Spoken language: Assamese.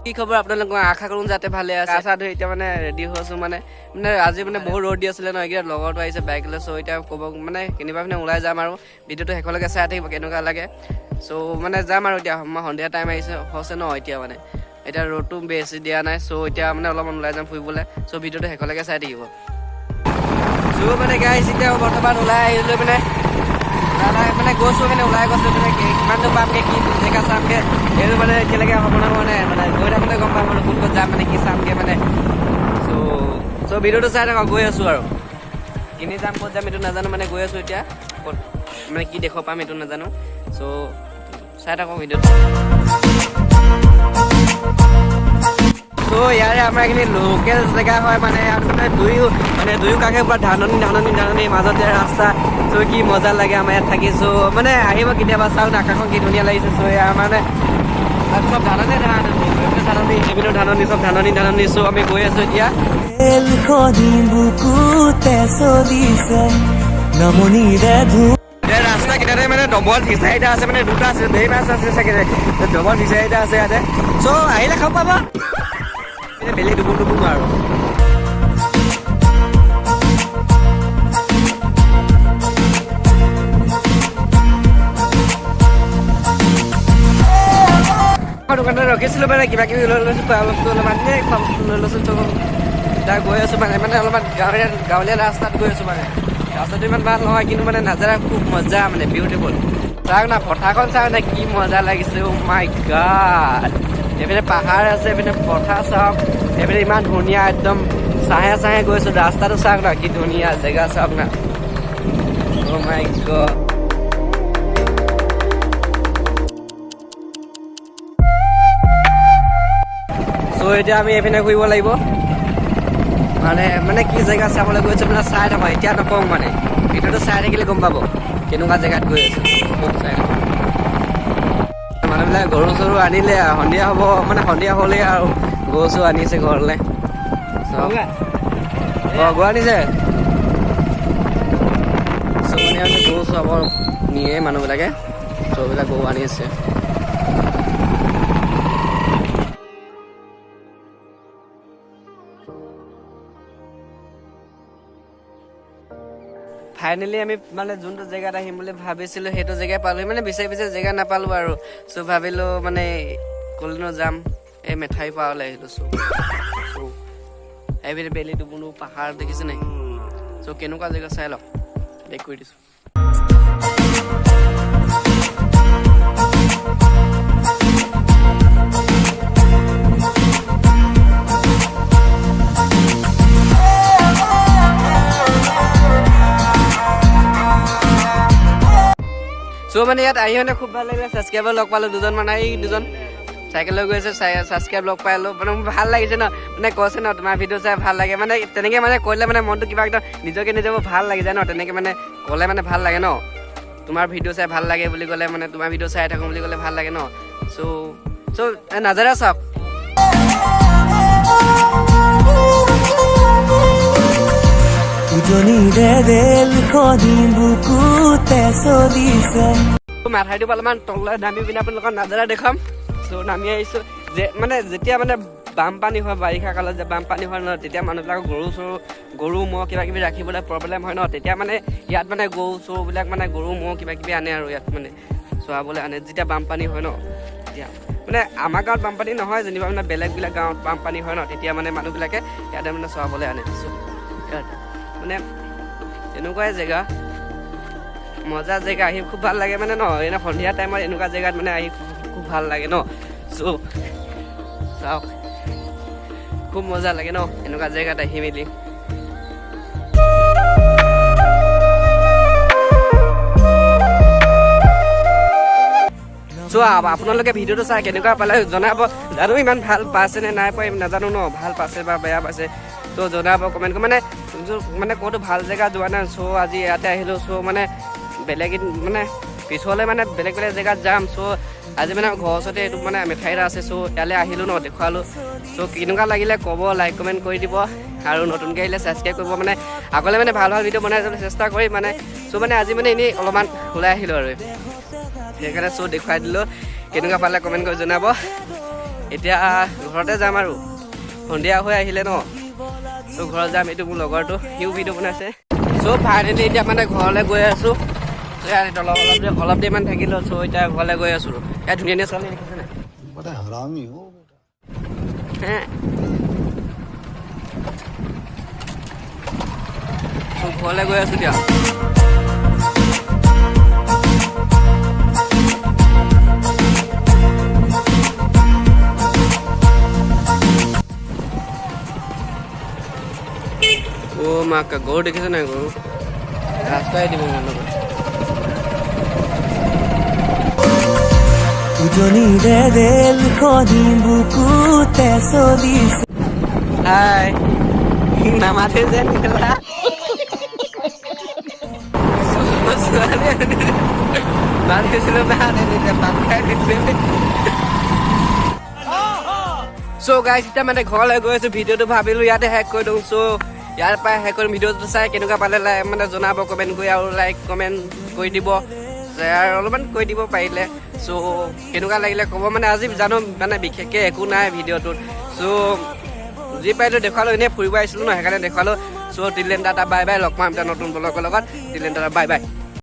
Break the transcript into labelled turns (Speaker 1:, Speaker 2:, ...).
Speaker 1: কি খবৰ আপোনালোকৰ? আশা কৰোঁ যাতে ভালে আছে। আশা ধৰি এতিয়া মানে ৰেডি হৈছোঁ। মানে মানে আজি মানে বহুত ৰ'দ দি আছিলে ন, এইকেইটা লগৰটো আহিছে বাইক লৈ। চ' এতিয়া ক'ব মানে কেনিবা মানে ওলাই যাম আৰু ভিডিঅ'টো শেষলৈকে চাই থাকিব কেনেকুৱা লাগে। চ' মানে যাম আৰু এতিয়া মই সন্ধিয়া টাইম আহিছে হৈছে ন, এতিয়া মানে এতিয়া ৰ'দটো বেছি দিয়া নাই। চ' এতিয়া মানে অলপমান ওলাই যাম ফুৰিবলৈ। চ' ভিডিঅ'টো শেষলৈকে চাই থাকিব। চ' মানে গাইছ, এতিয়া বৰ্তমান ওলাই আহিলোঁ, মানে ওলাই মানে গৈছোঁ, মানে ওলাই গৈছোঁ, মানে কিমান দূৰ পামগৈ, কি জেগা চামগৈ, সেইটো মানে এতিয়ালৈকে সম্পূৰ্ণ হোৱা নাই। মানে গৈ থাকোঁতে গম পাম আৰু কোন ক'ত যাম, মানে কি চামগৈ মানে। চ' চ' ভিডিঅ'টো চাই থাকক, গৈ আছোঁ আৰু কিনি যাম, ক'ত যাম এইটো নাজানো। মানে গৈ আছোঁ এতিয়া ক'ত মানে কি দেখুৱাব পাম এইটো নাজানো। চ' চাই থাকক ভিডিঅ'টো। চ' ইয়াৰে আমাৰ এইখিনি লোকেল জেগা হয়, মানে ইয়াত মানে দুয়ো কাষে পুৰা ধাননি ধাননি ধাননি, মাজতে ৰাস্তা। চ' কি মজা লাগে আমাৰ ইয়াত থাকি। চ' মানে আহিব কেতিয়াবা, চাওক আকাশখন কি ধুনীয়া লাগিছে। চ' ইয়াৰ মানে তাত চব ধাননি ধান, এইপিনে ধাননি, এইপিনেও ধাননি, চব ধাননি ধাননি। চ' আমি গৈ আছো এতিয়া।
Speaker 2: ৰেলখনি বুকুতে চলিছে নামনিৰে ধু
Speaker 1: এতিয়া ৰাস্তা কিনাৰে মানে ডবল ফিচাৰী এটা আছে, মানে দুটা আছে, ধেৰ মাছ আছে চাগে, ডবল ফিচাৰী এটা আছে ইয়াতে। চ' আহিলে খাব পাবা। বেলেগ ডুবু ডুবু আৰু দোকানতে ৰখিছিলো, মানে কিবা কিবি লৈ লৈছো, খোৱা বস্তু অলপমান, এনেই খোৱা বস্তু লৈ লৈছো। ত' এতিয়া গৈ আছো, মানে মানে অলপমান গাঁৱলীয়া গাঁৱলীয়া ৰাস্তাত গৈ আছো। মানে ৰাস্তাটো ইমান ভাল নহয়, কিন্তু মানে নাজাৰা খুব মজা, মানে বিউটিফুল। চাওক না পথাৰখন, চাওক না কি মজা লাগিছে। মাই গাড, এইপিনে পাহাৰ আছে, এইপিনে পথাৰ চাওক, এইপিনে ইমান ধুনীয়া, একদম চাহে চাহে গৈছো। ৰাস্তাটো চাওক না কি ধুনীয়া জেগা, চাওক না। অ' মাই গড। চ' এতিয়া আমি এইপিনে ঘূৰিব লাগিব। মানে মানে কি জেগা চাবলৈ গৈছো মানে চাই থাকক, এতিয়া নকওঁ, মানে ভিডিঅ'টো চাই থাকিলে গম পাব কেনেকুৱা জেগাত গৈ আছো। চাই থাকক। মানুহবিলাক গৰু চৰু আনিলে আৰু সন্ধিয়া হ'ব, মানে সন্ধিয়া হ'লেই আৰু গৰু চৰু আনিছে ঘৰলৈ। অঁ, গৰু আনিছে। চ' মানে আমি গৰু চৰাব নিয়ে মানুহবিলাকে, চববিলাক গৰু আনিছে। ফাইনেলি আমি মানে যোনটো জেগাত আহিম বুলি ভাবিছিলোঁ সেইটো জেগাই পালোঁ। মানে বিচাৰি বিচাৰি জেগা নাপালোঁ আৰু। চ' ভাবিলোঁ মানে ক'লেনো যাম, এই মেঠাই পাৰলৈ আহিলোঁ। চ' চ' এইপিনে বেলি ডুবুনো পাহাৰ দেখিছে নাই? চ' কেনেকুৱা জেগা চাই লওক, বেক কৰি দিছোঁ। চ' মানে ইয়াত আহি মানে খুব ভাল লাগিলে। ছাবস্ক্ৰাইবাৰ লগ পালোঁ দুজনমান, এই দুজন চাইকেল লৈ গৈ আছে, ছাবস্ক্ৰাইব লগ পালোঁ। মানে মোৰ ভাল লাগিছে ন, মানে কৈছে ন তোমাৰ ভিডিঅ' চাই ভাল লাগে, মানে তেনেকৈ মানে কৰিলে মানে মনটো কিবা একদম নিজকে নিজে ভাল লাগি যায় ন। তেনেকৈ মানে ক'লে মানে ভাল লাগে ন, তোমাৰ ভিডিঅ' চাই ভাল লাগে বুলি ক'লে, মানে তোমাৰ ভিডিঅ' চাই থাকোঁ বুলি ক'লে ভাল লাগে ন। চ' চ' নাজাৰা চাওক।
Speaker 2: উজনিৰে ৰেলখনি বুকুতে চলিছে।
Speaker 1: মাথাইটো অলপমান তললৈ নামি পিনে আপোনালোকৰ নাজাৰা দেখুৱাম। চ' নামি আহিছোঁ যে মানে যেতিয়া মানে বানপানী হয়, বাৰিষা কালত যে বানপানী হয় ন, তেতিয়া মানুহবিলাকৰ গৰু চৰু, গৰু ম'হ কিবা কিবি ৰাখিবলৈ প্ৰব্লেম হয় ন। তেতিয়া মানে ইয়াত মানে গৰু চৰুবিলাক, মানে গৰু ম'হ কিবা কিবি আনে আৰু ইয়াত মানে চৰাবলৈ আনে যেতিয়া বানপানী হয় ন। তেতিয়া মানে আমাৰ গাঁৱত বানপানী নহয় যেনিবা, মানে বেলেগবিলাক গাঁৱত বানপানী হয় ন, তেতিয়া মানে মানুহবিলাকে ইয়াতে মানে চৰাবলৈ আনে। চ' ইয়াত মানে তেনেকুৱাই জেগা, মজা জেগা, আহি খুব ভাল লাগে মানে ন। এনে সন্ধিয়া টাইমত এনেকুৱা জেগাত মানে আহি খুব ভাল লাগে ন। চ' চাওক, খুব মজা লাগে ন এনেকুৱা জেগাত আহি মেলি। চ' আপোনালোকে ভিডিঅ'টো চাই কেনেকুৱা পালে জনাব। জানো ইমান ভাল পাইছে নে নাই পোৱা নাজানো ন, ভাল পাইছে বা বেয়া পাইছে ত' জনাব কমেণ্ট কৰি। মানে মানে ক'তো ভাল জেগা যোৱা নাই, চ' আজি ইয়াতে আহিলোঁ। চ' মানে বেলেগ মানে পিছলৈ মানে বেলেগ বেলেগ জেগাত যাম। চ' আজি মানে ঘৰৰ ওচৰতে এইটো মানে মেঠাই এটা আছে, চ' ইয়ালৈ আহিলোঁ ন, দেখুৱালোঁ। চ' কেনেকুৱা লাগিলে ক'ব, লাইক কমেণ্ট কৰি দিব আৰু নতুনকৈ আহিলে ছাবস্ক্ৰাইব কৰিব। মানে আগলৈ মানে ভাল ভাল ভিডিঅ' বনাই যাবলৈ চেষ্টা কৰিম মানে। চ' মানে আজি মানে এনেই অলপমান ওলাই আহিলোঁ আৰু সেইকাৰণে চ' দেখুৱাই দিলোঁ। কেনেকুৱা পালে কমেণ্ট কৰি জনাব। এতিয়া ঘৰতে যাম আৰু সন্ধিয়া হৈ আহিলে ন। চ' ঘৰত যাম। এইটো মোৰ লগৰটো, সিও ভিডিঅ' বনাইছে। চ' ফাইনেলি এতিয়া মানে ঘৰলৈ গৈ আছোঁ। চ' ইয়াত অলপ অলপ দেৰি অলপ দেৰিমান থাকিলোঁ। চ' এতিয়া ঘৰলৈ গৈ আছোঁ। ইয়াত ধুনীয়া ধুনীয়া ছোৱালী দেখিছে নাই?
Speaker 3: बड़ा हरामी हो बेटा।
Speaker 1: হে, চ' ঘৰলৈ গৈ আছোঁ এতিয়া। অ' মাক, গৰু দেখিছে নাই? গৰু ৰাস্তাই দিব মন নগ'ল।
Speaker 2: উজনিৰে ৰেলখনি বুকুতে চলিছে।
Speaker 1: হাই, নামাতে যেন কেলা। ছোৱালী মাতিছিলো না, ভাত খাই দিছিলে। চ' গাইছ, এতিয়া মানে ঘৰলৈ গৈ আছোঁ। ভিডিঅ'টো ভাবিলোঁ ইয়াতে শেষ কৰি দিওঁ। চ' ইয়াৰ পৰা শেষ কৰিম। ভিডিঅ'টো চাই কেনেকুৱা পালে মানে জনাব কমেণ্ট কৰি আৰু লাইক কমেণ্ট কৰি দিব, শ্বেয়াৰ অলপমান কৰি দিব পাৰিলে। চ' কেনেকুৱা লাগিলে ক'ব। মানে আজি জানো মানে বিশেষকৈ একো নাই ভিডিঅ'টোত। চ' যি পাৰিলোঁ দেখুৱালোঁ। এনেই ফুৰিব আহিছিলোঁ ন, সেইকাৰণে দেখুৱালোঁ। So till then, tata, bye bye. লগ পাম এটা নতুন ব্লগৰ লগত। Till then, tata, bye bye.